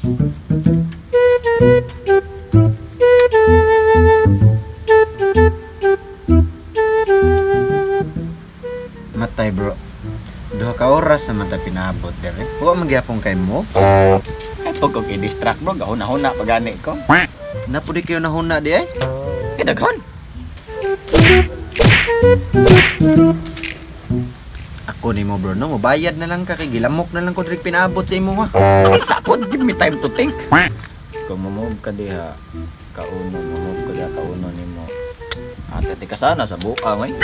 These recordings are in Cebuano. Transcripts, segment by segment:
Matay bro. Duha ka oras na man ta pinaabot dere. Wa man gyapon kay mo. Ay pag ko distract bro, gahuna-huna pagani ko. Napudi kayo nahuna di ay? Eh daghan. Ako nimo bro, no, mobayad na lang ka kay gilamok na lang ko diri pinaabot sa imo ha. Ay sapod, give me time to think. Kung move ka diha, kauno, move ka diha kauno nimo. Ate tika sana sa buka may.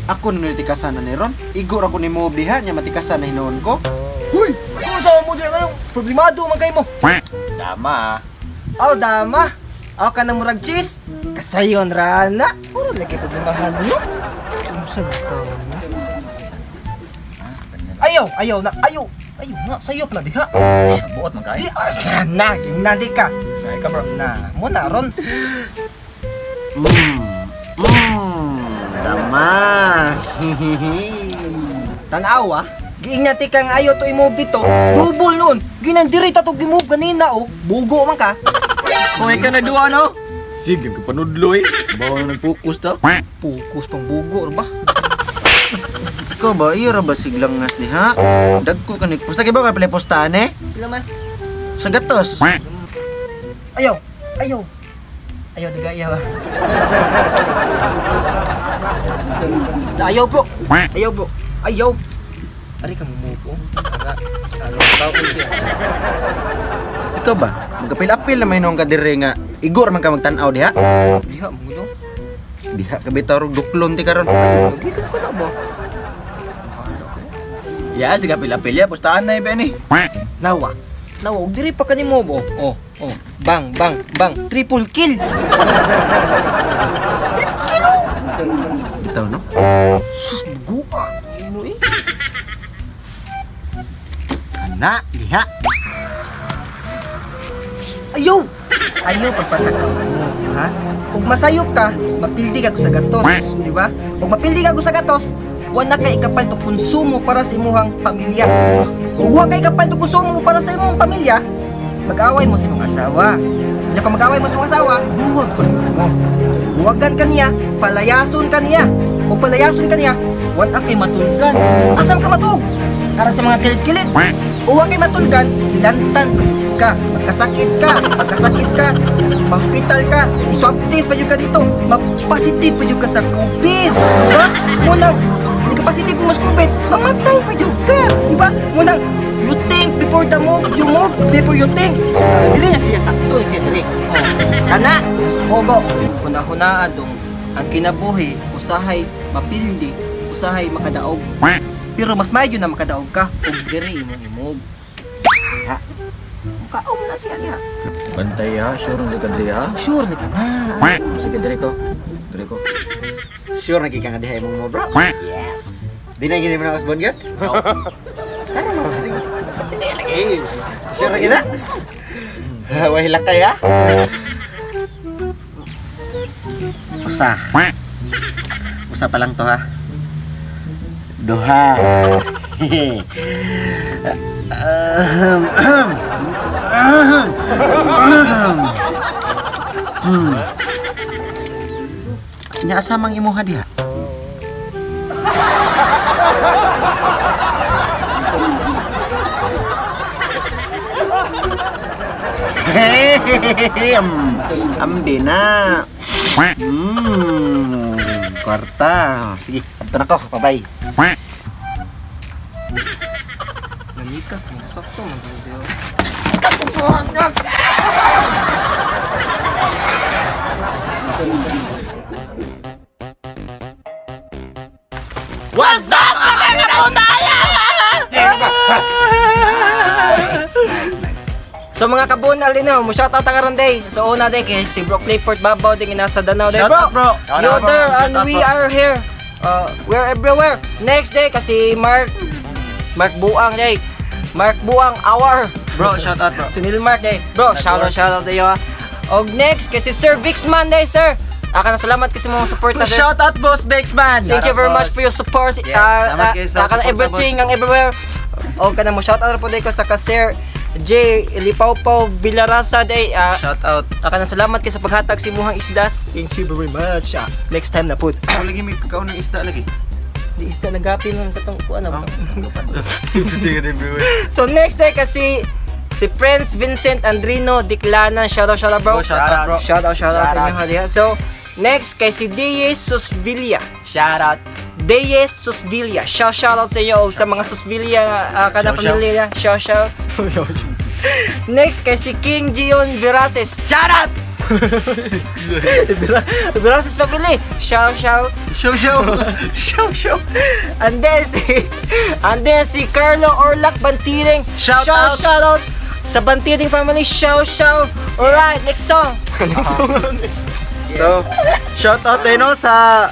Ako na tikasan na ni Ron. Igo ra ko ni move diha nya matikasan na hinuon ko. Huy, kung sa mo diha kayong problemado man kay mo. Dama. Aw dama. Aw ka na murag cheese. Kasayon ra na. Puro lagi problemahan no. Unsa ta? Ayaw, ayaw na, ayaw. Ayaw na, sayop na diha. Buot man kay. Di na, gingnan di ka. Ay ka bro. Na, mo na ron. Dama. Tanaw ah. Giingnan ti ka nga ayaw to i-move dito. Double noon. Ginang diri ta to gi-move kanina oh. Bugo man ka. Kung ikaw na duwa no. Sige ka panudlo eh. Bawo na nag-focus ta. Focus pang bugo ba? Ikaw ba iyo ra ba siglang ngas diha? Dagko ka ni. Pusta kay ba ka pala postahan eh? Pila man? Sa gatos. Ayaw, ayaw. Ayaw diga ayaw ah. Ayaw bro. Ayaw bro. Ayaw. Ari ka mo ko. Ara, ano tao ko siya. Ikaw ba? Magapil-apil na may noong ka dire nga igor man ka magtan-aw diha. Diha mo do. Diha ka bitaw rog duklon ti karon. Ayaw, lagi ka na ba? Ya, sige apil-apil ya, pustahan na ibe ni. Nawa. Nawa, og diri pa kanimo oh. Oh, oh. Bang, bang, bang. Triple kill. Triple kill. Oh. Bitaw no? Sus, buguan mo eh. Kana, diha. Ayaw. Ayaw pagpatakaw mo, ha? Ug masayop ka, mapildi ka sa gatos, di ba? Ug mapildi ka sa gatos, wala ka ikapal to konsumo para sa imuhang pamilya. Ug wa ka ikapal to konsumo para sa imong pamilya, mag-away mo sa imong asawa. Nya kung mag-away mo sa imong asawa, buwag pa mo. Buwagan ka niya, palayason ka niya. Ug palayason ka niya, wala kay matulgan. Asam ka matuog? Ara sa mga kilid-kilid. Uwa kay matulgan, ilantan pa ka, magkasakit ka, magkasakit ka, ma-hospital ka, i-swab test pa yun ka dito, ma-positive pa yun ka sa COVID, diba? Munang, hindi ka positive mo sa COVID, mamatay pa yun ka, diba? Munang, you think before the move, you move before you think. Diri na siya sakto, siya diri. Oh. Kana, ogo. Hunahunaan dong, ang kinabuhi, usahay mapildi, usahay makadaog. Pero mas mayo na makadaog ka, ug diri imong i-move. Ha? Mukhaom na siya niya. Bantay ha, sure na ka diri ha. Sure na ka na. Sige diri ko. Diri ko. Sure na ka nga diha imong mo bro? Yes. Di na gini mo na osbon gyud? No. Tara mo sige. Sure na gina? Wahilak kay ha? Usa. Usa pa lang to ha. Duha. Nya asa mang imuha diha? Amdi na. Kwarta. Sige, adto na ko. Bye-bye. Nanikas mo sakto man gud. What's up, mga kabunala? So mga kabunal din mo shoutout ang karon day. So una day kay si Bro Clifford Babaw din nasa Danau day bro. Bro. You there and we are here. We're everywhere. Next day kasi Mark Buang day. Mark Buang our bro, shout out bro. Si Neil Mark day. Bro, shout out sa iyo. Og next kay si Sir Vixman day, sir. Aka na salamat kasi mong support na, sir. Shout out boss Vixman. Thank you very much for your support. Yeah, Aka na everything ang everywhere. Og kana mo shout out po day ko sa ka Sir J Lipawpaw Villarasa day. Shout out. Aka na salamat kay sa paghatag sa imuhang isdas. Thank you very much. Next time na pud. Ako lagi may kakaon ng isda lagi. Di isda nagapi man katong kuan na. Everywhere. So next day kasi si Prince Vincent Andrino Diclana. Shout out, shout out, bro. Oh, shout out, bro. Shout out, shout out sa Shout inyo diha. So next kay si Deyes Susvilla. Shout out. Deyes Susvilla. Shout shout out sa inyo og sa mga Susvilla kana Shout, shout. pamilya. Shout shout. Next kay si King Gion Veraces. Shout out. Veraces family. Shout shout. Show show. Show show. And then si Carlo Orlac Bantiring. Shout shout out. Shout out sa Bantiring family. Shout shout. Alright, next song. Next song. So, shout out din no sa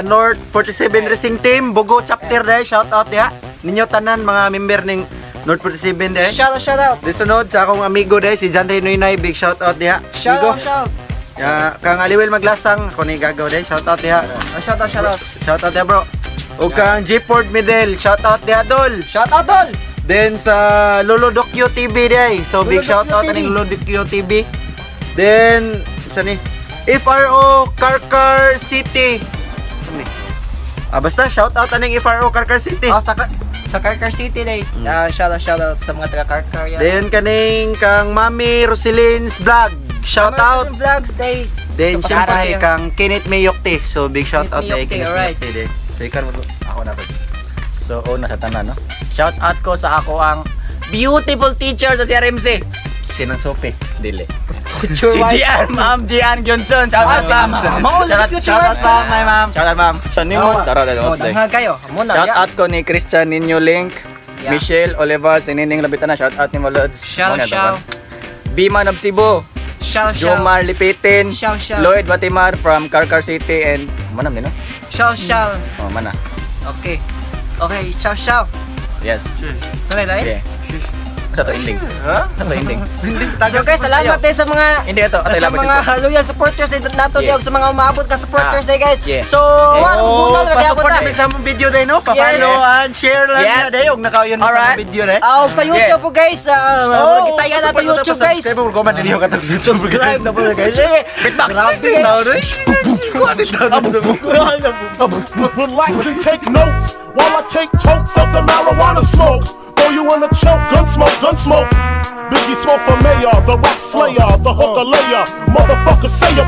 North 47 Racing Team, Bogo chapter dahil shout out ya. Ninyo tanan mga member ning North 47 dahil. Shout out, shout out. Di sunod sa akong amigo dahil si John Ray Noynay, big shout out diha. Shout Amigo. out, shout out. Ya, kang Aliwil Maglasang, ako ni gagaw dahil shout out diha. Oh, shout out, shout out. Shout out diha, bro. O kang G Ford Medel, shout out diha, dol. Shout out, dol. Then sa Lolo Dokyo TV dahil. So big Lolo shout Dokyo out TV. aning Lolo Dokyo TV. Then sa ni FRO Carcar City. Sa ni? Basta shout out aning FRO Carcar City. Oh, sa Carcar City day. Shout out, shout out sa mga taga Carcar yan. Then kaning kang Mami Roselin's Vlog. Shout out. Vlogs day. Then Sa syempre Pasay. kang Kenneth Mayokte. So big shout out Kenneth kay Mayokte, Kenneth alright. Mayokte day. So ikaw mo. Ako na ba? So, una sa tanan, no? Shout out ko sa ako ang beautiful teacher sa CRMC. Sinang Sope. Dili. Future Si wife. Gian, Ma'am Gian Johnson. Shout out, ma'am. Mao, Shout out, future Shout out wife. sa my ma'am. Shout out, ma'am. Sa nimo? Tara, tara, Oh, tara. danghag kayo. Mo na. Shout ya. out ko ni Christian Ninyo Link, Yeah. Michelle Olivar, si Nining Labitana. Shout out ni Molods. Shout, Muna, shout. taban. Biman of Cebu, Shout, shout. Jomar Lipitin, Shout, shout. Lloyd Batimar from Carcar City and mana ni no? Shout, shout. Oh, mana. Okay. Okay, shout, shout. Yes. Okay, right? Yeah. Sa to ending. Ha? Sa to ending. So guys, salamat eh sa mga Hindi ito, atay sa labas mga ito. loyal supporters eh, nato Yeah. yeah. sa mga umaabot ka supporters eh guys. Yeah. So, wala Oh, oh, na pa-support kami sa among video din, no? Pa-follow and share lang Yes. na day. Og nakauyon mo sa Alright. among video day. Ah, sa YouTube po guys. Oh, kita yan nato YouTube guys. Subscribe mo, comment din yung katong YouTube. Subscribe na po guys. Beatbox. Grabe tao rin. Relax and take notes while I take tokes of the marijuana smoke. Throw you in a choke, gun smoke, gun smoke. Biggie Smalls for mayor, the rap slayer, the hooker layer. Motherfucker, say a